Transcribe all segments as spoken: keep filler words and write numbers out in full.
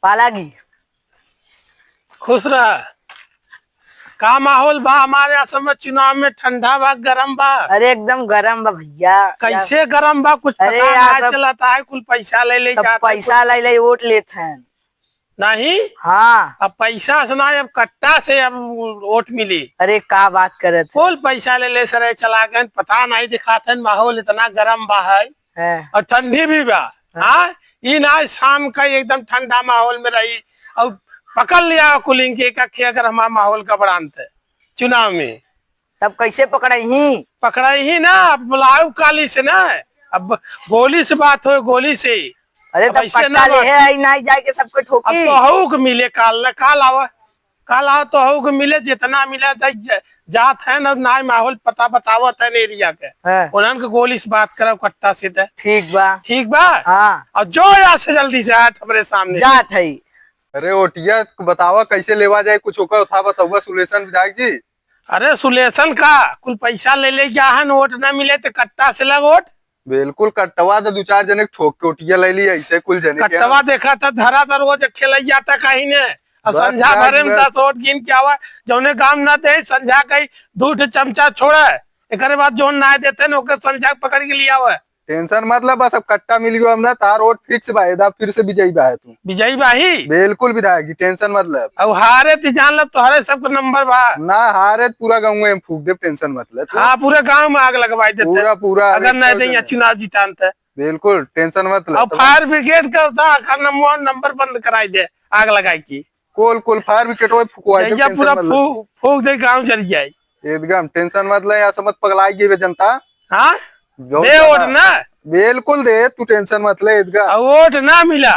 पालागी। खुश रह। का माहौल बा हमारे यहाँ समय चुनाव में, ठंडा बा, गरम बा? अरे एकदम गरम बा भैया। कैसे गरम बा? कुछ अरे पता यार, ना सब, चलता है, कुल पैसा ले ले सब जाता है, पैसा कुल ले ले वोट लेत हैं। नहीं? हाँ। अब पैसा से ना, अब कट्टा से अब वोट मिली। अरे का बात करत है? कुल पैसा ले ले सरे चला गए, पता नहीं दिखात है, माहौल इतना गरम बा है। हाँ। और ठंडी भी बा। हाँ। हाँ, ई ना शाम का एकदम ठंडा माहौल में रही और पकड़ लिया कुलिंग के का, के अगर हमारा माहौल गबड़ानत है चुनाव में। तब कैसे पकड़ही? पकड़ही ना, अब बुलाओ काली से ना, अब गोली से बात हो, गोली से। अरे अब तब ऐसे कट्टा ना ले बात। है, आई ना जाए के सबके अब ठोकी। तो हऊ के मिले काल ना, काल आवा। काल आओ तो हऊ के मिले, जितना मिला जाए, ज-, जात है ना, नाय माहौल पता बतावत है ना एरिया के। हाँ। उन्हन के गोली से बात करब कट्टा से ते। ठीक बा। ठीक बा? हाँ। और जो यहाँ से जल्दी से हट हमरे सामने। जात है। अरे ओटिया बतावा कैसे लेवा जाए, कुछ ओकर था बतावा सुलेशन विधायक जी। अरे सुलेशन का, कुल पैसा ले ले जा है, वोट ना मिले तो कट्टा से लग वोट। बिल्कुल, कट्टवा तो दू चार जने के ठोक के ओटिया ले ली, ऐसे कुल जने के। कट्टवा देखा था, धरा था, रोज खेलैया था कहीं ने। और बस संझा यार, भरे में बस। दस वोट गिन के आवा, जौने गांव ना दे, संझा कहीं दू ठे चमचा छोड़े, एकरे बाद जौन ना देते न, ओके संझा पकड़ के लिया आवे। टेंशन मत ले, बस अब कट्टा मिल गयो हमरा, तार वोट फिक्स बा, एदा फिर से विजयी बा है तू। विजयी बा ही? बिल्कुल विधायक जी, टेंशन मत ले। अब हारे ती जान ले, तोहरे सबके नंबर बा। ना हारे, पूरा गाँव में फूक देब, टेंशन मत ले तू। हाँ, पूरे गाँव में आग लगवाई देते। पूरा, पूरा अगर आगे नहीं चल तो यहाँ देंगे। चुनाव जितान ते। बिल्कुल, टेंशन मत ले। और फायर ब्रिगेड का होता, का नंबर, नंबर बंद कराई दे, आग लगाई की। कुल, कुल फायर ब्रिगेड वो फुकवाई दे, जइया टेंशन पूरा मत ले। फू-, फूक दे, गाँव जल जाए। एकदम टेंशन मत ले, यहाँ समझ पगलाई गई बे जनता। हाँ? बहुत दे ज्यादा। वोट ना। बिल्कुल दे, तू टेंशन मत ले, एकदम। और वोट ना मिला,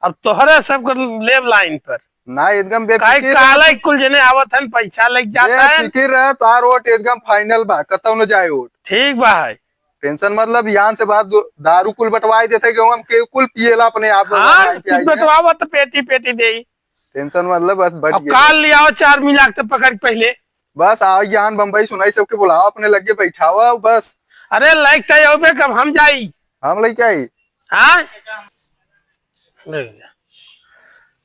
अब तोहरा सबके लेब लाइन पर। ना, एकदम काहे बेफिकिर रह। काला कुल जने आवत हन, पैसा लग जाता है। बेफिकिर रह, तार वोट एकदम फाइनल बा, कतौ न जाए वोट। ठीक बा है। टेंशन मत ले, बिहान से बाद दो-, दारू कुल बंटवाई देते, गेहूं हम के कुल पिएला अपने आप में हाँ, बंटवाई के कुछ आई है। बंटवावा तो पेटी पेटी दे। टेंशन मत ले, बस बट अब गए। काल ले आओ चार मिला के पकड़ के पहले। बस आओ, यहाँ बम्बई सुनाई सबके बुलाओ, अपने लगे बैठाओ, बस। अरे लाइक तो आओ बे, कब हम जाई? हम लेके आई। हाँ? देख जा।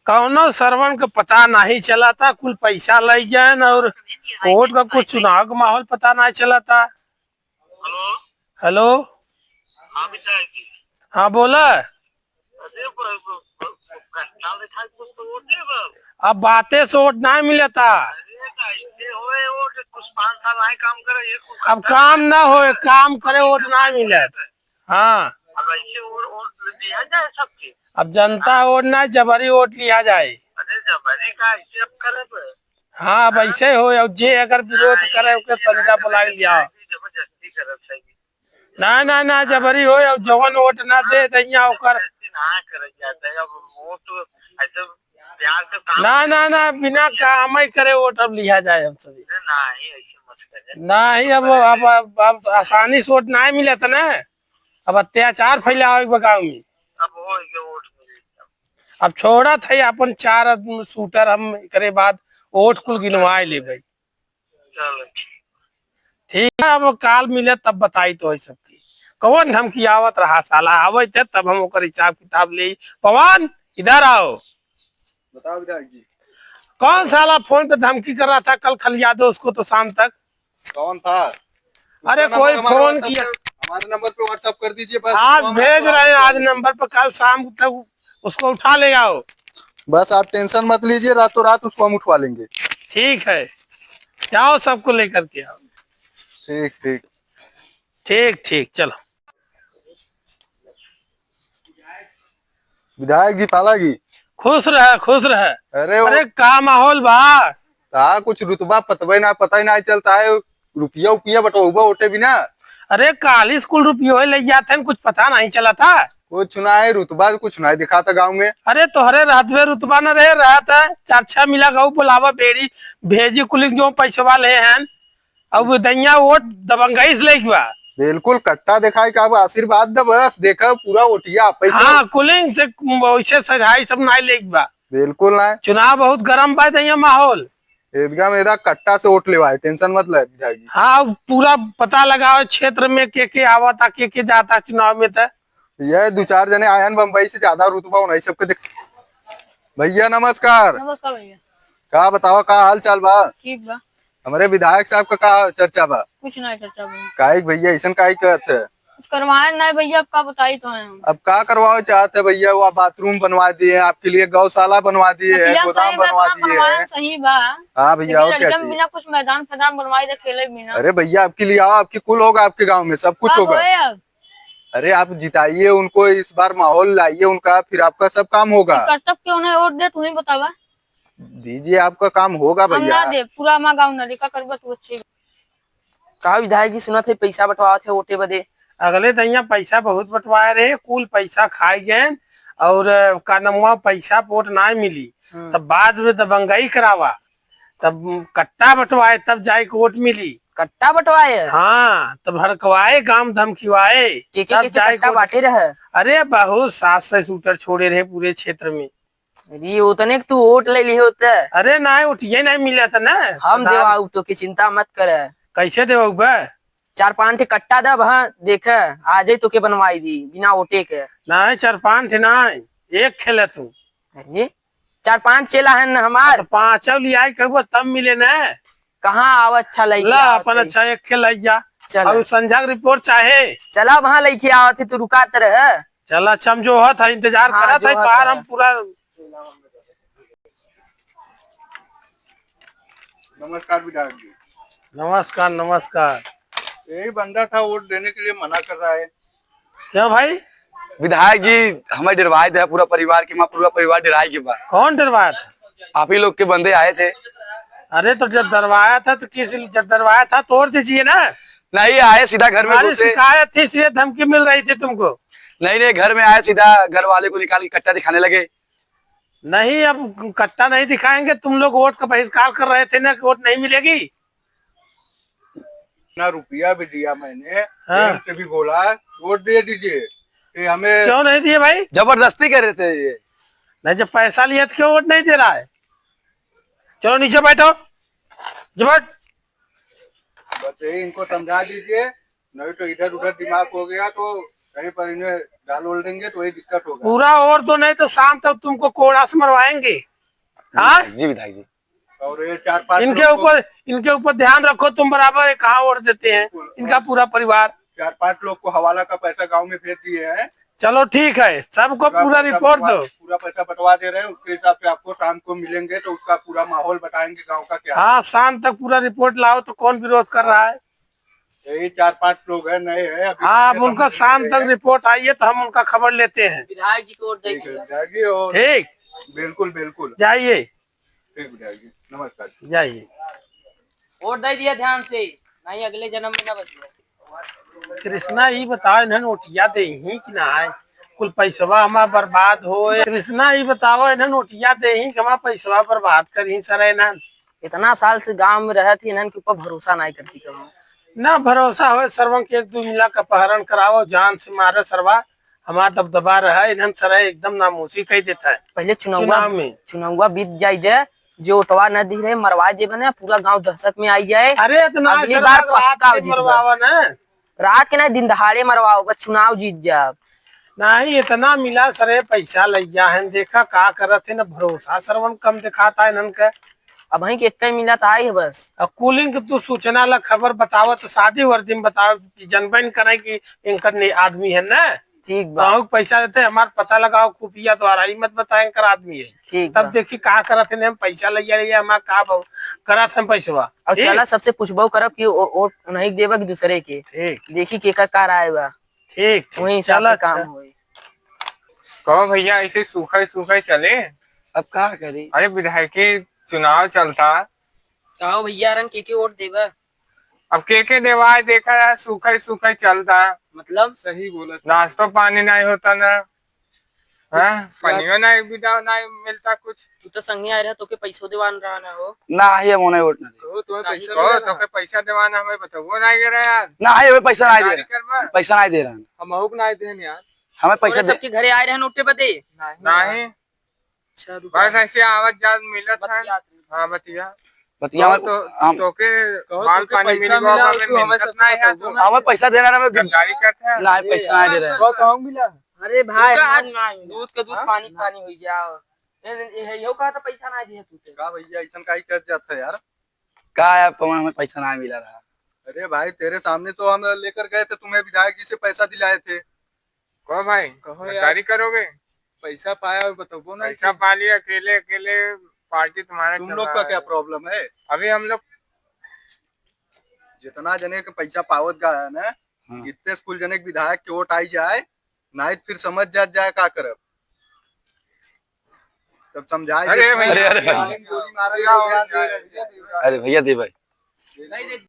कौनो सरवन के पता नहीं चला था, कुल पैसा ले गए न और कोर्ट का कुछ चुनाव का माहौल पता नहीं चला था। हेलो। हेलो। हाँ विधायक जी। हाँ बोला। अरे ब-, ब-, ब-, घटना लिखा है, कुछ तो वोट नहीं बा। अब बातें से वोट नहीं मिलता। अरे कैसे होए वोट, कुछ पाँच साल आए काम करे, ये कुछ अब काम ना होए, काम करे वोट ना मिले। हाँ। अब ऐसे वोट, वोट दिया जाए सबके। अब जनता वोट ना, जबरी वोट लिया जाए। अरे जबरी का ऐसे अब करे बे? हाँ, अब ऐसे हो, अब जे अगर विरोध करे, ओके संझा बुलाई लिया। जबरदस्ती करे सही। ना, ना, ना, जबरी हो, अब जवन वोट ना दे, दैया ओकर। जबरदस्ती ना करे जाता है, अब वोट ऐसे प्यार से काम ना, ना, ना, बिना काम ही करे वोट अब लिया जाए हम सभी। अरे नहीं, ऐसे मत करे। नहीं, अब, अब, अब, अब आसानी से वोट ना मिलत ना, अब अत्याचार फैलावे के बा गाँव में। अब हो, ये वोट मिले। अब छोड़त है अपन चार आदमी शूटर, हम एकरे बाद वोट कुल गिनवाए लेबै। चलो, ठीक। ठीक है, अब काल मिले तब बताई तो है सबकी। कौन धमकी आवत रहा साला, आवे थे तब हम ओकर हिसाब किताब ले। पवन, इधर आओ। बताओ विधायक जी। कौन साला फोन पे धमकी कर रहा था कल खलिया दो उसको तो शाम तक? कौन था? अरे उसका कोई नंबर हमारे फोन WhatsApp किया। पे, हमारे नंबर पे WhatsApp कर दीजिए बस, आज उसको हम भेज रहे हैं, आज नंबर पर, कल शाम तक उसको उठा ले आओ। बस आप टेंशन मत लीजिए, रातों रात उसको हम उठवा लेंगे। ठीक है, जाओ सबको लेकर के आओ। ठीक, ठीक। ठीक, ठीक, चलो। विधायक जी, पाला जी। खुश रहे, खुश रहे। अरे, अरे, का माहौल बा? का कुछ रुतबा पतबे ना, पता ही ना चलता है। रुपया उपिया बटोबा ओटे बिना। अरे, काली स्कूल रुपयो है, ले जाते हैं, कुछ पता नहीं चला था। कुछ ना है, रुतबा कुछ ना दिखा था गाँव में। अरे, तोहरे रहत में रुतबा न रहे, रहत है, चार छह मिला गऊ बुलावा बेरी, भेजी कुलिंग जो पैसवा ले हैं। अब दैया वोट दबंगई से लेके बा। बिल्कुल कट्टा दिखाई का, अब आशीर्वाद द बस, देखा पूरा ओटिया आप ही हाँ, तो। कुलिंग से वैसे सजाई सब नाई लेके बा। बिल्कुल ना। चुनाव बहुत गरम बा दैया माहौल। एकदम एदा कट्टा से वोट लेवाए, टेंशन मत ले जाएगी। हाँ, पूरा पता लगाओ क्षेत्र में के के आवता, के के जाता चुनाव में त। ये दो चार जने आयन बम्बई से ज्यादा रुतबा होना, ये सबके देख। भैया नमस्कार। नमस्कार भैया। का बतावा, का हाल चाल बा? ठीक बा। हमरे विधायक साहब का का चर्चा बा? कुछ ना चर्चा बा। काहे भैया, अइसन काहे कहत है? कुछ करवाए ना भैया, अब का बताई तो है हम। अब का करवावे चाहत है भैया? वो आप बाथरूम बनवा दिए हैं, आपके लिए गौशाला बनवा दिए हैं, गोदाम बनवा दिए हैं। सही बा। हाँ भैया, और क्या चाहिए? बिना कुछ मैदान फैदान बनवाई दे, खेले बिना। अरे भैया, आपके लिए आओ, आपकी कुल होगा, आपके गाँव में सब कुछ होगा। अरे आप जिताइए उनको, इस बार माहौल लाइए उनका, फिर आपका सब काम होगा। करतब क्यों नहीं वोट दे, तू ही बतावा। दीजिए, आपका काम होगा भैया। हम ना दे, पूरा हमारा गाँव ना दे, का करबा तू अच्छे। का विधायक जी, सुनत है पैसा बंटवावत है वोटे बदे? अगले दइया पैसा बहुत बंटवाए रहे, कुल पैसा खाए गए और का नमुआ पैसा पे वोट ना मिली, हम्म। तब बाद में दबंगई करावा, तब कट्टा बंटवाए, तब जाए के वोट मिली। कट्टा बंटवाए? हाँ, तब भड़कवाए, गांव धमकिवाए, के, के, तब के, के जाए के कट्टा वोट बांटे रहे? अरे बहुत सास से सूटर छोड़े रहे पूरे क्षेत्र में। अरे उतने के तू वोट ले लिहे होते। अरे ना, वोटिये नहीं मिला था ना। हम देवाऊ तो के चिंता मत करे। कैसे देवाऊ बा? चार पांच ठे कट्टा दब, हाँ देखे, आ जाई तो के बनवाई दी बिना वोटे के। नहीं, चार पांच ठे नहीं, एक खेले तू। अरे चार पांच चेला है ना हमार। तो पांचों लियाई कहबो तब मिले ना। कहाँ आवा अच्छा लइके ला, आवत अपन है। अच्छा एक खेल लइया। चल। और संझा के रिपोर्ट चाहे? चला वहाँ लइके आवत है, तू रुकात रह। चला, अच्छा, हम जो होत है, इंतजार हाँ, करत है, पार हम पूरा। नमस्कार विधायक जी। नमस्कार, नमस्कार। यही बंदा था, वोट देने के लिए मना कर रहा है। क्यों भाई? विधायक जी, हमें डरवाए थे पूरा परिवार के, हमारा पूरा परिवार डराए के बा। कौन डरवाया था? आप ही लोग के बंदे आए थे। अरे तो जब डरवाया था तो किस लिए? जब डरवाया था तोड़ दीजिए ना। नहीं, आए सीधा घर में हमारी घुसे। शिकायत थी, इसलिए धमकी मिल रही थी तुमको। नहीं, नहीं, घर में आए, सीधा घर वाले को निकाल के कट्टा दिखाने लगे। नहीं, अब कट्टा नहीं दिखाएंगे। तुम लोग वोट का बहिष्कार कर रहे थे ना कि वोट नहीं मिलेगी। इतना रुपया भी दिया मैंने, हाँ। प्रेम से भी बोला, वोट दे दीजिए। ये हमें क्यों नहीं दिए भाई? जबरदस्ती कर रहे थे ये। नहीं, जब पैसा लिया तो क्यों वोट नहीं दे रहा है? चलो नीचे बैठो, जो बैठ। बस यही इनको समझा दीजिए, नहीं तो इधर उधर दिमाग हो गया तो कहीं पर इन्हें डाल ओल देंगे तो वही दिक्कत होगा। पूरा वोट दो, नहीं तो शाम तक तुमको कोड़ा से मरवाएंगे। हाँ? जी विधायक जी। और ये चार पांच इनके लोग को ऊपर, इनके ऊपर ध्यान रखो तुम बराबर, ये कहाँ वोट देते हैं, बिल्कुल। इनका पूरा परिवार। चार पांच लोग को हवाला का पैसा गांव में भेज दिए हैं। चलो ठीक है, सबको पूरा पूरा पैसा रिपोर्ट बंटवा, दो। पूरा पैसा बंटवा दे रहे हैं, उसके हिसाब से आपको शाम को मिलेंगे तो उसका पूरा माहौल बताएंगे गांव का क्या है। हाँ, शाम तक पूरा रिपोर्ट लाओ तो कौन विरोध कर रहा है? यही चार पांच लोग हैं, नए हैं, अभी हाँ, अब उनका शाम तक रिपोर्ट आइए तो हम उनका खबर लेते हैं। विधायक जी को वोट देंगे। ठीक है, जाइए और ठीक। बिल्कुल, बिल्कुल। जाइए। ठीक, विधायक जी, नमस्कार। जाइए। वोट दे दिया ध्यान से, नहीं अगले जन्म में ना बचिए। कृष्णा, ई बताओ, इन्हन ओटिया देही कि नाय? कुल पैसवा हमार बर्बाद होए। कृष्णा, ई बताओ, इन्हन ओटिया देही कि हमार पैसवा बर्बाद करही सर इन्हन? इतना साल से गांव में रहत ही, इन्हन के ऊपर भरोसा नाय करती कबो। ना भरोसा होए, सरवन के एक दो मिला का अपहरण करावो, जान से मारे सरवा, हमार दबदबा रहा, इन्हन सर एकदम नामोसी कह देता है। पहले चुनावा, चुनाव में। चुनावा बीत जाई दे, जे ओटवा न दी रहे, मरवा देबे ना, पूरा गांव दहशत में आई जाए। अरे, इतना अगली बार पक्का जीतबा। मरवावा ना। रात के ना, दिन दहाड़े मरवाओ, बस चुनाव जीत जाब। नहीं, इतना मिला सरे, पैसा लइया है, देखा का करत है ना, भरोसा सरवन कम दिखाता है इन्हन के। अब वहीं के इतना मिला तो आई है बस। अब कुलिंग के तू सूचना ला, खबर बतावत, शादी वर्दी में बताओ कि जनबे न करे कि इनकर ने आदमी है ना। ठीक बा। कहूँ पैसा देते, हमार पता लगाओ खुफिया द्वारा, ई मत बताए इनकर आदमी है। ठीक तब बा। देखी का करत है, हम पैसा लइया लइया, हमार का ब-, करत हम पैसवा। और ठीक? चला सबसे पूछबो करब कि ओ, ओ, उन्हीं के देबा कि दूसरे के। ठीक। देखी केकर का राय बा। ठीक, ठीक। वही हिसाब चला से काम अच्छा। होई। कहो भैया, ऐसे सूखा ही सूखा ही चले। अब का करी? अरे विधायकी चुनाव चलता। कहो भैया, रंग के के वोट देबा? अब के के देवाय, देखा यार, सूखा ही सूखा ही चलता। मतलब? सही बोलत। नाश्तो पानी नहीं होता ना। हाँ, यार। पनियो नहीं, बिदा नहीं मिलता कुछ। तू तो संगे आए रहा, तोके पैसो देवान रहा ना हो। ना, ये मोने वोट ना दे। कहो, तुम्हें नहीं पैसा कहो, देवाना। तोके पैसा देवाना, हमें बताओ, वो नहीं दे रहा यार। ना, ये पैसा नहीं दे रहा। करबा? पैसा नहीं दे रहा। हम अहू के नहीं देन यार। हमें पैसा तोरे दे। सबके घरे आए रहे नोटे बदे? नहीं। नहीं। अच्छा, रुको। बस ऐसे आवत जात मिलत है। बतियात रही। हाँ, बतिया। बतिया कहो तो, हम तोके कहो माल तोके पानी पैसा मिल गवा, मिला, हमें तू हमें मिलत सबसे नहीं है, बताओ तू ना। हमें पैसा देना ना, हमें गद्दारी करते हैं। नहीं, पैसा नहीं दे रहे हैं। कहो, कहो मिला। अरे भाई, दूध का, हम नहीं। दूध का दूध, हाँ? पानी पानी हो जाओ। ए, ए, यो कहा था पैसा ना दिए तू ते। का भैया, ऐसन काहे कर जात है यार? का है पवन, हमें पैसा ना मिला रहा। अरे भाई, तेरे सामने तो हम लेकर गए थे तुम्हें, विधायक जी से पैसा दिलाए थे। कहो भाई, कहो गद्दारी करोगे? पैसा पाया और बताओ ना। पैसा पा लिया, अकेले अकेले पार्टी तुम्हारा तुम चल लोग रहा का है। क्या प्रॉब्लम है? अभी हम लोग जितना जने के पैसा पावत गया है ना, हाँ। इतने स्कूल जने के विधायक के वोट आई जाए, नहीं तो फिर समझ जात जाए का करब। तब समझाए अरे देते भैया, हैं, अरे, अरे, लेकिन गोली मारा गया, ध्यान दे रहे हैं। अरे भैया दे भाई। नहीं देख,